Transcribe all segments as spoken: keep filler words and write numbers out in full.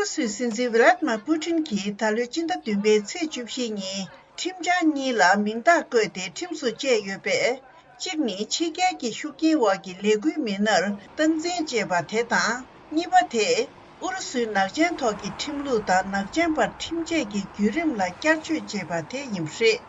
རུ་སུའི་སྲིད་འཛིན་ཝི་ལཱད་མ་པུ་ཊིན་གྱིས་ད་ལོའི་སྤྱི་ཟླ་བདུན་པའི་ཚེས་བཅུ་བཞི་ཉིན་ཁྲིམས་འཆར་གཉིས་ལ་མིང་རྟགས་བཀོད་དེ་ཁྲིམས་སུ་བཅད་ཡོད་པས། གཅིག་ནི་ཕྱི་རྒྱལ་གྱི་ཤུགས་རྐྱེན་འོག་གི་ལས་འགུལ་མི་སྣར་སྟངས་འཛིན་བྱེད་པ་དེ་དང་། གཉིས་པ་དེ། ཨུ་རུ་སུའི་ནག་ཅན་ཐོག་གི་ཁྲིམས་ལུགས་དང་ནག་ཅན་པར་ཁྲིམས་ཆད་ཀྱི་བརྒྱུད་རིམ་ལ་བསྐྱར་བཅོས་བྱེད་པ་དེ་ཡིན་པ་རེད།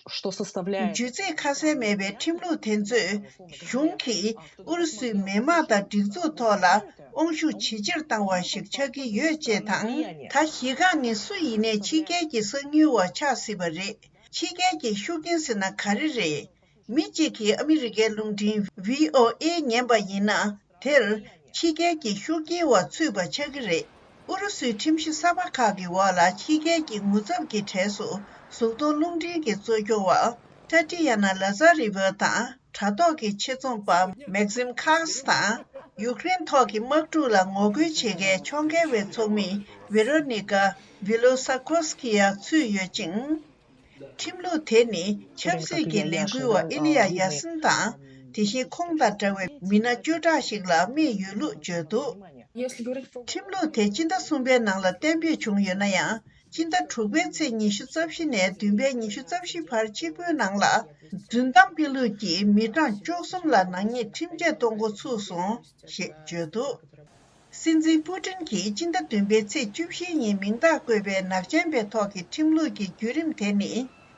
что составляет ཇུས་ཚིག་ཁ་གསལ་མེད་པའི་ཁྲིམས་ལུགས་དེ་ཚོས་གཞུང་གིས་ཨུ་རུ་སུའི་མི་དམངས་དང་སྒྲིག་འཛུགས་ཐོག་ལ་དབང་ཤུགས་ཇེ་ཆེར་བཏང་བ་ཞིག་ཆགས་ཀྱི་ཡོད་ཅེས་དང་། ད་གཞི་རྐང་ནི་སུ་ཡིན་ནའི་ཕྱི་རྒྱལ་གྱི་གསང་མྱུལ་བ་ཆགས་སྲིད་པ་རེད། ཕྱི་རྒྱལ་གྱི་ཤུགས་རྐྱེན་ཟེར་ན་ག་རེ་རེད། མི་གཅིག་གིས་ཨ་མི་རི་ཀའི་རླུང་འཕྲིན་ཝི་ཨོ་ཨེ་ཉན་པ་ཡིན་ན། དེར་ཕྱི་རྒྱལ་གྱི་ཤུགས་རྐྱེན་འོག་ཚུད་པ་ཆགས་ཀྱི་རེད། ཨུ་རུ་སུའི་ཁྲིམས་གཞི་གསར་པ་ཁག་གི་འོག་ལ་ཕྱི་རྒྱལ་གྱི་ངོ་ཚབ་ཀྱི་གྲས་སུ་གཟུགས་མཐོང་རླུང་འཕྲིན་གྱི་གཙོ་སྐྱོང་བ་ཊ་ཊི་ཡ་ན་ལ་ཛ་རི་ཝ་དང་། དྲ་ཐོག་གི་ཆེད་རྩོམ་པ་མེག་ཟིམ་ཁཱ་སི་དང་། ཡུཀ་རེན་ཐོག་གི་དམག་འཁྲུག་ལ་ངོ་རྒོལ་བྱེད་མཁན་ཕྱོགས་འགལ་བའི་ཚོགས་མི་ཝེ་རོ་ནི་ཀ་ཝི་ལོ་ས་ཁོ་སི་ཀི་ཡ་ཚུད་ཡོད་ཅིང་། ཁྲིམས་ལུགས་དེ་ནི་ཆབ་སྲིད་ཀྱི་ལས་འགུལ་བ་ཨི་ལི་ཡ་ཡ་སིན་དང་། དེ་བཞིན་ཁོང་དང་འདྲ་བའི་མི་སྣ་བཅུ་ཕྲག་ཞིག་ལ་དམིགས་ཡོད་ལུགས་བརྗོད་འདུག་ཁྲིམས་ལུགས་དེ་སྤྱི་ཟླ་གསུམ་པའི་ནང་ལ་གཏན་འབེབས་བྱུང་ཡོད་ན་ཡང་། སྤྱི་ཟླ་དྲུག་པའི་ཚེས་ཉི་ཤུ་རྩ་བཞི་ནས་བདུན་པའི་ཉི་ཤུ་རྩ་བཞི་བར་གཅིག་པུའི་ནང་ལ། རྫུན་གཏམ་སྤེལ་ལུགས་ཀྱིས་མི་གྲངས་བཅུ་གསུམ་ལ་ནག་ཉེས་ཁྲིམས་ཆད་གཏོང་འགོ་ཚུགས་སོང་ཞེས་བརྗོད་འདུག་སྲིད་འཛིན་པུ་ཏིན་གྱིས་སྤྱི་ཟླ་བདུན་པའི་ཚེས་བཅུ་བཞི་ཉིན་མིང་རྟགས་བཀོད་པའི་ནག་ཅན་པའི་ཐོག་གི་ཁྲིམས་ལུགས་ཀྱི་བརྒྱུད་རིམ་དེ་ནི།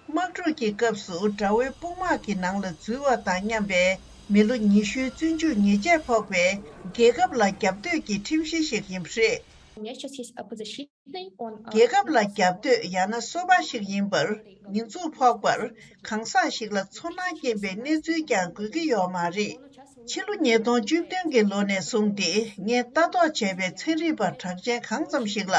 དམག་འཁྲུག་གི་སྐབས་སུ་དགྲ་བོའི་དཔུང་དམག་གི་ནང་ལ་འཛུལ་བ་དང་མཉམ་པའི་མི་ལོ་ཉི་ཤུའི་བཙོན་འཇུག་ཉེས་ཆད་ཕོག་པའི་རྒྱལ་ཁབ་ལ་རྒྱབ་གཏོད་ཀྱི་ཁྲིམས་གཞི་ཞིག་ཡིན་པ་རེད། У меня сейчас есть а, подзащитный, он а, རྒྱལ་ཁབ་ལ་རྒྱབ་གཏོད་ཡང་ན་སོ་པ་ཞིག་ཡིན་པར་ཉེས་འཛུགས་ཕོག་པར་གང་ཟག་ཞིག་ལ་ཚོར་སྣང་སྐྱེན་པའི་གནས་ཚུལ་ཀྱང་དགོས་ཀྱི་ཡོད་མ་རེད། ཕྱི་ལོ་ཉིས་སྟོང་བཅུ་བདུན་གྱི་ལོ་ནས་བཟུང་སྟེ་ངས་ལྟ་རྟོག་བྱས་པའི་ཚན་རིག་པ་གྲགས་ཅན་གང་ཙམ་ཞིག་ལ་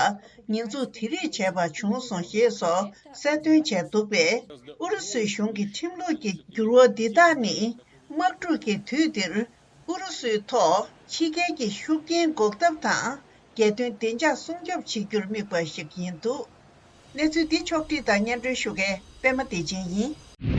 ཉེས་འཛུགས་དེ་རིགས་བྱས་པ་བྱུང་སོང་ཞེས་སོགས་གསལ་སྟོན་བྱས་འདུག་པས། ཨུ་རུ་སུའི་གཞུང་གི་ཁྲིམས་ལུགས་ཀྱི་འགྱུར་བ་འདི་དག་ནི་དམག་འཁྲུག་གི་དུས་འདིར་ཨུ་རུ་སུའི་ཐོག་ཕྱི་རྒྱལ་གྱི་ཤུགས་རྐྱེན་འགོག་ཐབས་དང་། རྒྱལ་དོན་བདེ་འཇགས་སྲུང་སྐྱོབ་བྱེད་རྒྱུར་དམིགས་པ་ཞིག་ཡིན་འདུག་གནས་ཚུལ་འདི་ཕྱོགས་བསྒྲིགས་དང་སྙན་སྒྲོན་ཞུ་མཁན་པད་མ་བདེ་ཆེན་ཡིན།